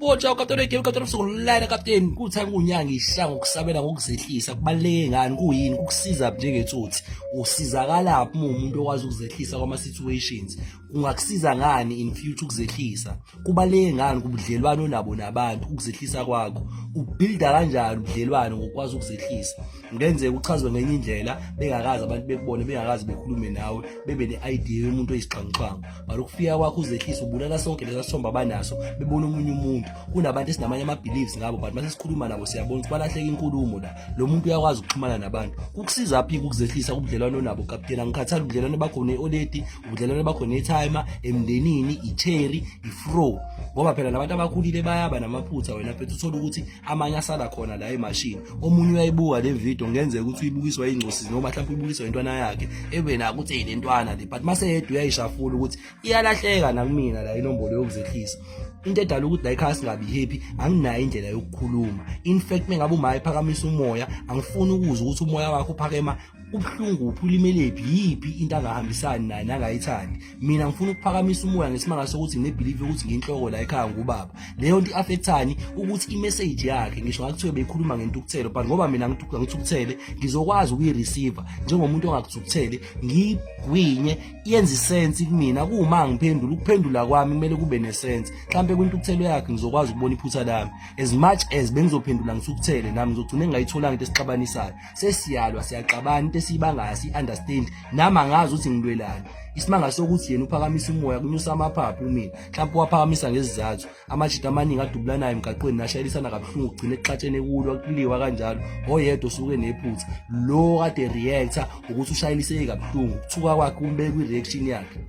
Botsha ukapteni wegame, ukapteni usukulala kapteni kuthi akunyanga isha ngokusabela ngokuzehlisa. Kubaluleke ngani? Kuyini kukusiza njengetsotsi? Usizakalaphi uma umuntu okwazi ukuzehlisa kwama-situations? Kungakusiza ngani in future ukuzehlisa? Kubaluleke ngani kubudlelwano onabo nabantu ukuzehlisa kwakho? Ubuilda kanjani ubudlelwano ngokwazi ukuzehlisa? Ngenzeka uchazwe ngenye indlela bengakazi abantu, bekubone bengakazi bekhulume nawe, bebe ne-idea yomuntu oyisixhwanguxhwangu, but ukufika kwakho uzehlisa ubulala sonke lesa sithombe abanaso. Bebona omunye umuntu. Kunabantu esinamanye ama-beliefs ngabo, but mase sikhuluma nabo siyabona ukuthi balahleka inkulumo la, lo muntu uyakwazi ukuxhumana nabantu. Kukusiza phi ukuzehlisa kubudlelwano onabo, kapteni? Angikhathali ubudlelwano bakho ne-old lady, ubudlelwano bakho ne-timer emndenini, i-cherry, i-fro, ngoba phela nabantu abakhulile bayaba namaphutha. Wena phethe uthole ukuthi amanye asala khona la emashini. Omunye uyayibuka le video, ngenzeka ukuthi uyibukiswa ingcosi noma mhlawumbe uyibukiswa intwana yakhe, ebe nako ukuthi hey, le ntwana le, but mase yedwa uyayishafula ukuthi iyalahleka nakumina la inombolo yokuzehlisa. Into edala ukuthi la ekhaya singabi happy, anginayo indlela yokukhuluma. In fact, mengabe uma ephakamisa umoya, angifuni ukuzwa ukuthi umoya wakho uphakema ubuhlungu uphi, ulimelephi, yiphi into angahambisani naye nangayithandi. Mina ngifuna ukuphakamisa umoya ngesimanga sokuthi ngine-belief yokuthi nginhloko la ekhaya, ngubaba. Leyo nto i-affectani ukuthi i-message yakhe, ngisho ngakuthiwe beyikhuluma ngentukuthelo, but ngoba mina ngithukuthele, ngizokwazi ukuyi-receive njengomuntu ongakuthukuthele, ngiyigwinye yenze isense kumina. Kuma ngiphendula, ukuphendula kwami kumele kube nesense. Mhlampe kwintukuthelo yakhe ngizokwazi ukubona iphutha lami. As much as bengizophendula ngithukuthele, nami ngizogcina ngingayitholanga into esixabanisayo. Sesiyalwa, siyaxabana, into esiyibangayo si-understand, nami angazi ukuthi ngilwelani. Isimanga sokuthi yena uphakamisa umoya kunyusa amaphaphu kumina, mhlawumbe waphakamisa ngesizathu. Amajita amaningi adubulanayo emgaqweni nashayelisana kabuhlungu, kugcine kuxatshene, kulwa, kuliwa kanjalo. Oyedwa osuke nephutha, lo kade reactor ukuthi ushayeliseke kabuhlungu, ukuthuka kwakhe kumbeka kwi-reaction yakhe.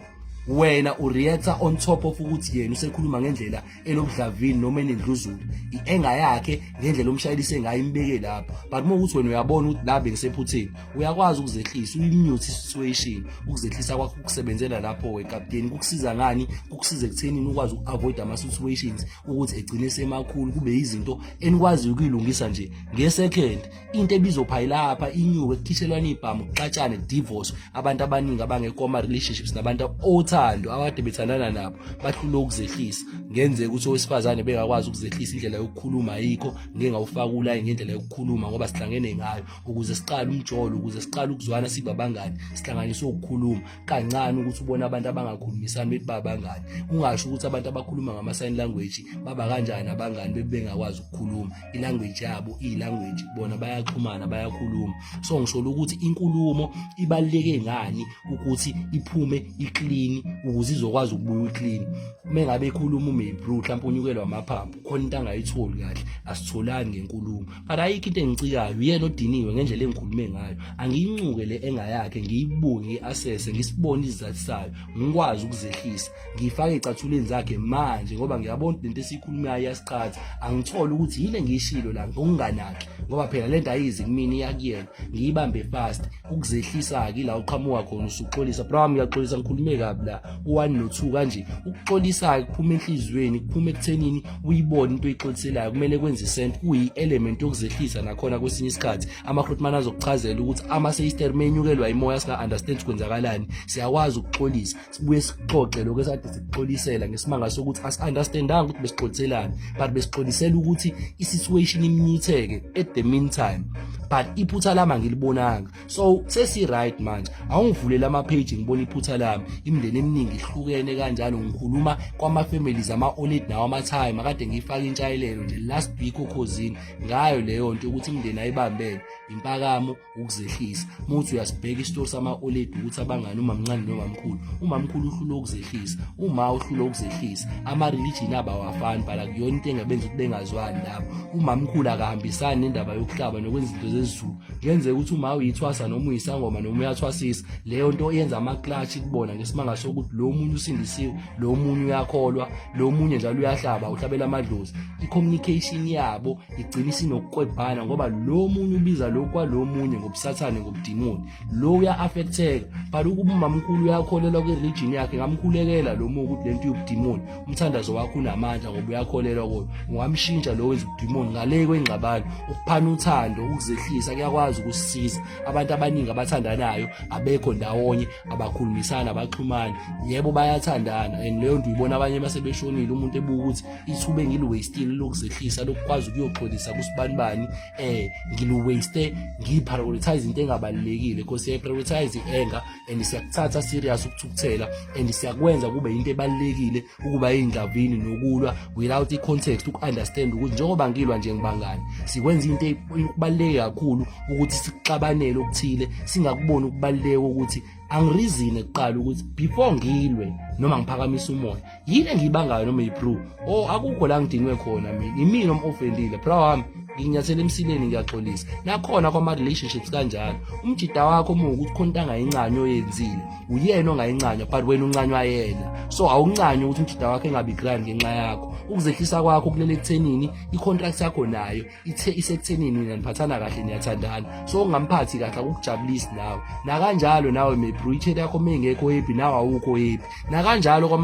Wena ureactor on top of ukuthi yena usekhuluma ngendlela enobudlavini noma enendluzula, i-anger yakhe ngendlela omshayelise ngayo imbeke lapho. But uma ukuthi wena uyabona ukuthi la bengisephutheni, uyakwazi ukuzehlisa, uyimute i-situation. Ukuzehlisa kwakho ukusebenzela lapho wekapteni kukusiza ngani? Kukusiza ekuthenini ukwazi uku-avoid ama-situations ukuthi egcine semakhulu, kube izinto enikwaziyo ukuyilungisa nje ngesecond. Into ebizophayilapha inyuke, kukhishelwane ibhamu, kuxatshane, divorce. Abantu abaningi abangekho ama-relationships nabantu othando abakade bethandana nabo bahlule ukuzehlisa. Ngenzeka ukuthi owesifazane bengakwazi ukuzehlisa, indlela yokukhuluma ayikho. Ngeke ngawufaka ulayi ngendlela yokukhuluma, ngoba sihlangene ngayo ukuze siqale umjolo, ukuze siqale ukuzwana sibe abangani, sihlanganiswe ukukhuluma kancane. Ukuthi ubone abantu abangakhulumisani bethi babangani, ungasho ukuthi abantu abakhuluma ngama-sign language baba kanjani abangani bebe bengakwazi ukukhuluma ilanguage yabo? Iyilanguage, bona bayaxhumana, bayakhuluma. So ngisho ukuthi inkulumo ibaluleke ngani ukuthi iphume iclean ukuze izokwazi ukubuya iclean. Uma ngabe ekhuluma uMabru, mhlawumbe unyukelwa amaphaphu, khona into angayitholi kahle, asitholani ngenkulumo, but ayikho into engicikayo. Uyena odiniwe ngendlela engikhulume ngayo. Angiyincuke le engayakhe, ngiyibuke, ngiyi-assesse, ngisibone isizathu sayo, ngikwazi ukuzehlisa, ngiyifake ey'cathulweni zakhe manje, ngoba ngiyabona ukuthi lento esiyikhulumayo iyasiqhatha. Angithole ukuthi yini engiyishilo la ngokunganaki, ngoba phela lento ayizi kumina, iya kuyena. Ngiyibambe fast. Ukuzehlisa-ke ila uqhamuka khona usuxolisa: "Bro wami, ngiyaxolisa, ngikhulume kabi la, u-one no-two." Kanje ukuxolisa-ke kuphuma enhliziyweni, kuphuma ekuthenini uyibone into oyixoliselayo, kumele kwenze isense, kuyi-element yokuzehlisa. Nakhona kwesinye isikhathi ama-grootman azokuchazela ukuthi ama-sister menyukelwa imoya, singa-understand kwenzakalani, siyakwazi ukuxolisa, sibuye sixoxe lokho esade sikuxolisela, ngesimanga sokuthi asi-understandanga ukuthi besixoliselani, but besixolisela ukuthi i-situation imnyutheke at the meantime, but iphutha lami angilibonanga. So sesi-right manje, awungivulela ama-page ngibona iphutha lami. Imindeni eminingi ihlukene kanjalo. Ngikhuluma kwama-families, ama-old nawo ama-time akade ngiyifake intshayelelo nje last week okhozini ngayo leyo nto ukuthi imindeni ayibambene impakamo, ukuzehlisa. Muthi uyasibheka isitori sama-old lady ukuthi abangani, umamncane nomamkhulu, umamkhulu uhlula ukuzehlisa, uma uhlula ukuzehlisa. Ama-religion abo awafani, but akuyona into engabenza ukuthi bengazwani labo. Umamkhulu akahambisani nendaba yokuhlaba nokwenza izinto zesiZulu. Kuyenzeka ukuthi uma uyithwasa noma uyisangoma noma uyathwasisa, leyo nto yenza ama-clash kubona, ngesimanga sokuthi lo munye usindisiwe, lo munye uyakholwa, lo munye njalo uyahlaba, uhlabela amadlozi. I-communication yabo igcina isinokukwebhana, ngoba lo munye ubiza lo lokhu kwalo munye ngobusathane, ngobudimoni, lo uya-affecteka. But ukuba umamkhulu uyakholelwa kwi-religion yakhe, ngamkhulekela lo muntu ukuthi lento yobudimoni, umthandazo wakho unamandla ngoba uyakholelwa kuyo, ungamshintsha lo wenza ubudimoni. Ngale kwengxabano, ukuphana uthando, ukuzehlisa kuyakwazi ukusisiza. Abantu abaningi abathandanayo abekho ndawonye, abakhulumisana, abaxhumani. Yebo, bayathandana, and leyo nto uyibona abanye masebeshonile, umuntu ebuka ukuthi ithuba engiliwastile lokuzehlisa, lokukwazi ukuyoxolisa kusibanibani, ngiliwaste ngiyiprioritize into engabalulekile, because siyayiprioritize i-anger and siyakuthatha serious ukuthukuthela and siyakwenza kube into ebalulekile ukuba indlavini nokulwa without i-context, uku-understand ukuthi njengoba ngilwa nje ngibangani, sikwenza into ekubaluleke kakhulu ukuthi sikuxabanele okuthile, singakuboni ukubaluleka ukuthi angireasone kuqala ukuthi before ngilwe noma ngiphakamise umoya, yini engiyibangayo noma i-bro oh akukho la ngidinwe khona mina, imina om-offendile, bro wami, nginyathela emsileni, ngiyaxolisa. Nakhona kwama-relationships kanjalo, umjida wakho uma ukuthi khona into angayincanywa oyenzile, uyena ongayincanywa, but wena uncanywa yena, so awuncanywa ukuthi umjida wakho engabi grand ngenxa yakho. Ukuzehlisa kwakho kulele ekuthenini i-contract yakho nayo ithe isekuthenini nina niphathana kahle, niyathandana, so ungamphathi kahle akukujabulisi nawe. Nakanjalo nawe my bro, i-cherry yakho uma ingekho happy, nawe awukho happy. Nakanjalo kwama